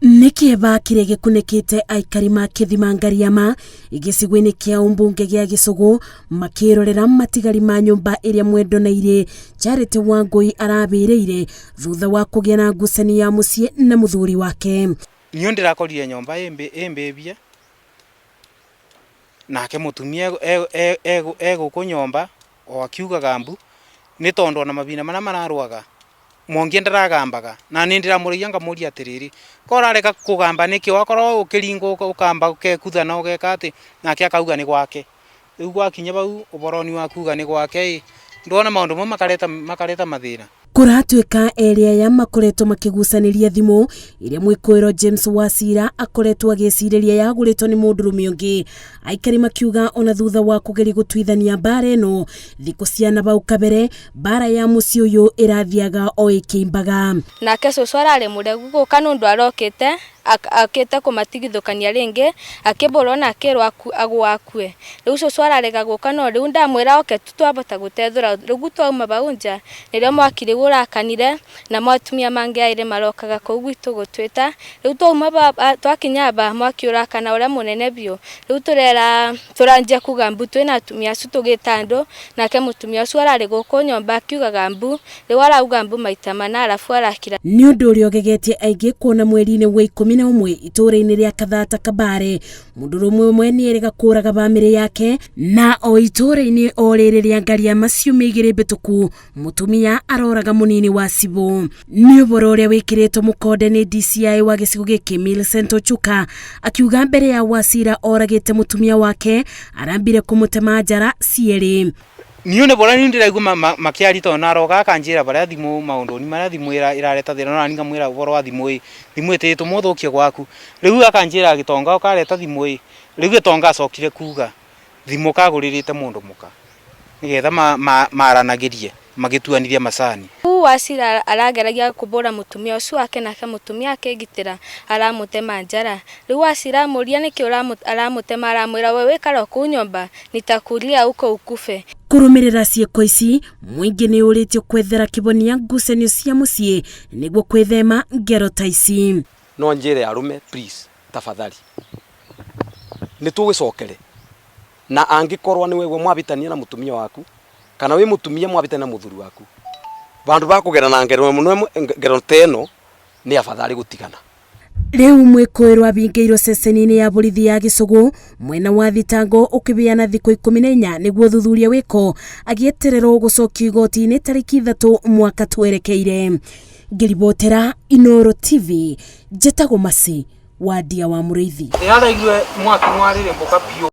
Nĩ kĩeva kĩrĩa gĩkunĩkĩte aikari ma Kĩthima Ngariama gĩcigo-inĩ kĩa ũmbunge gĩa Gĩcũgũ makĩrorera matigari ma nyũmba ĩrĩa mwendo na irĩ Charity Wangũi arabĩrĩire thutha wa kũgĩa na ngucanio ya mũciĩ na mũthuri wake. Niũ ndĩrakorire nyũmba ĩmbĩbie nake mũtumia egũkũ nyũmba o akiugaga mbu nĩ tondũ ona mahinda marĩa mararũaga Mwangi ndaragambaga na nĩ ndĩramũragia ngamũria atĩrĩrĩ, ko ũrarega kũgamba nĩkĩ wakorwo ũkĩringwo ũkamba ũkekutha na ũgeka atĩ, nake akauga nĩ gwake. Rĩu gwakinya bau ũboroni wa kuga nĩ gwake ĩ, ndwona maũndũ mau makareta makareta mathĩna. Kũratuĩka erĩ aya makoretwo makĩgucanĩria thimũ ĩrĩa mwĩkũĩro James Wachira akoretwo agĩcirĩria yagũrĩtwo nĩ mũndũrũme ũngĩ. Aikari makiuga ona thutha wa kũgeria gũtuithania mbara ĩno thikũ cia nabau kabere, mbara ya mũciĩ ũyũ ĩrathiaga o ĩkĩimbaga. Nake cũcũ ararĩ mũregu gũka nĩ ũndũ arokĩte akĩte kũmatigithũkania rĩngĩ akĩbũrwo na akĩrwo agwo akue. Rĩu cũcũ ararega gũka no rĩu ndamwĩra oke tu twabota gũtethũra. Rĩu twauma bau nja nĩrĩo mwaki rĩu ũrakanire namo atumia mangĩ aĩrĩ marokaga kũu gwitũ gũtwĩta. Rĩu twauma twakinya ba mwaki ũrakana ũrĩa mũnene biũ. Rĩu tũrera tũranjia kuga mbu twĩna atumia acu tũgĩta andũ nake mũtumia ũcio ararĩ gũkũ nyũmba akiugaga mbu. Rĩu arauga mbu maita mana arabu arakira. Nĩ ũndũ ũrĩa ũgegetie aingĩ kuona mweri-inĩ wa 11 itũũra-inĩ rĩa Kathata Kabare mũndũrũme ũmwe nĩ erĩga kũraga bamĩrĩ yake na o itũũra-inĩ o rĩrĩ rĩa Ngariama ciumia igĩrĩ mbĩtũku mũtumia aroraga mũnini wa cibũ. Nĩ ũhoro ũrĩa wĩkĩrĩtwo mũkonde nĩ DCI wa gĩcigo gĩkĩ Millicent Ochuka akiuga mbere ya Wachira oragĩte mũtumia wake arambire kũmũtema njara cierĩ. Niũ nĩ bora niũ ndĩraigua makĩaria tondũ naroga akanjĩra barĩa thimũ maũndũ ni marĩa thimũ ĩrareta thĩna no nani ngamwĩra ũhoro wa thimũ ĩ thimũ ĩtĩtũma ũthũkie gwaku rĩu akanjĩra gĩtonga ũkareta thimũ ĩ rĩu gĩtonga acokire kuga thimũ kagũrĩrĩte mũndũ mũka nĩgetha maranagĩrie magĩtuanithia macani. Rĩu Wachira arageragia kũbũra mũtumia ũcio wake nake mũtumia akĩgitĩra aramũtema njara. Rĩu Wachira amũria nĩkĩ aramũtema aramwĩra we wĩkara kũu nyũmba nitakulia huko ukufe. Kũrũmĩrĩra ciĩko ici mũingĩ nĩ ũrĩtio kwethera kĩhonia ngucanio cia mũciĩ nĩguo kwĩthema ngero ta ici. No njĩre arũme, please, tafadhali, nĩ tũgĩcokere na angĩkorwo nĩ wewe mwabĩtania na mũtumia waku kana wĩ mũtumia mwabĩtania na mũthuri waku, vandũ va kũgera na ngero ngero ta ĩno nĩ afadhali gũtigana. Rĩu mwĩkũĩrwo abingĩirwo ceceni-inĩ ya borithi ya Gĩcũgũ mwena wa thitango ũkĩbĩana thikũ 14 nĩguo thuthuria wĩko agĩetererwo gũcokio igoti-inĩ tarĩki 3 mwaka twerekeire. Ngĩribotera Inooro TV, njĩtagwo Mercy Wandia wa Mũrĩithi. Ĩraraigue mwaki nĩwarĩrĩmbũka biũ.